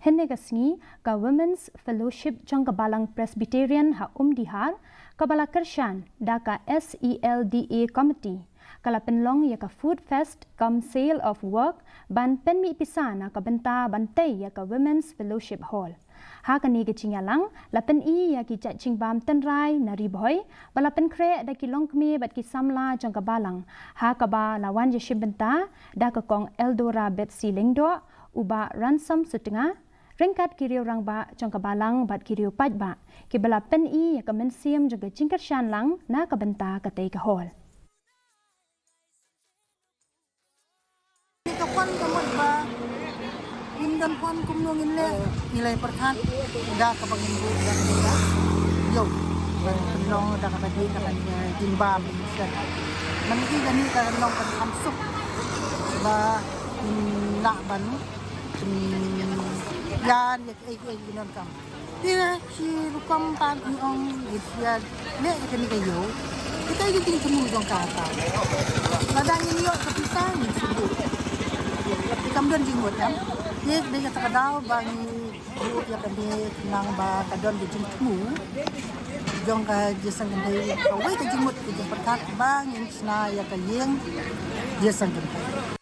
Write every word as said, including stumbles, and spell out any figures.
Hynne ka sngi ka Women's Fellowship jong ka Balang Presbyterian ha Umdihar, kaba la kyrshan da ka S E L D A Committee, ka la pynlong ïa ka Food Fest cum Sale of Work ban pynmih pisa na ka bynta ban tei ïa ka Women's Fellowship Hall. Ha kane ka jingïalang la pyni ïa ki jait jingbam tynrai na Ri Bhoi ba la pynkhreh da ki longkmie bad ki samla jong ka Balang, ha kaba la wan ïashim bynta da ka Kong Eldora Betsy Lyngdoh, u Bah Ransom Sutnga, ryngkat ki riew rangbah jong ka Balang bad ki riew paidbah, kiba la pyni ïa ka mynsiem jong ka jingkyrshan lang na ka bynta ka tei ka hall. Ka pon ka mut ba ngim don pon kumno ngin leh, ngi la pyrkhat da kaba ngin buh da kaba ngin ïoh ban pynlong da kaba dei da kaba jingbam. Mynta kane ka long ka kam suk ba ngin lah ban pynïar ïa kaei kaei ki donkam. Te shi rukom pat ngi ong ngi ïa leh ïa kane ka ïew, kita ki jingthmu jong ka ta. Lada ngin ïoh ka pisa ngin shu buh. Te kam don jingmut em. Te dei kata ka daw ba ngi buh ïa kane khnang ba ka don ka jingthmu jong ka Jingïaseng Kynthei, kawei ka jingmut ka jingpyrkhat ba ngin shna ïa ka ïing Jingïaseng Kynthei.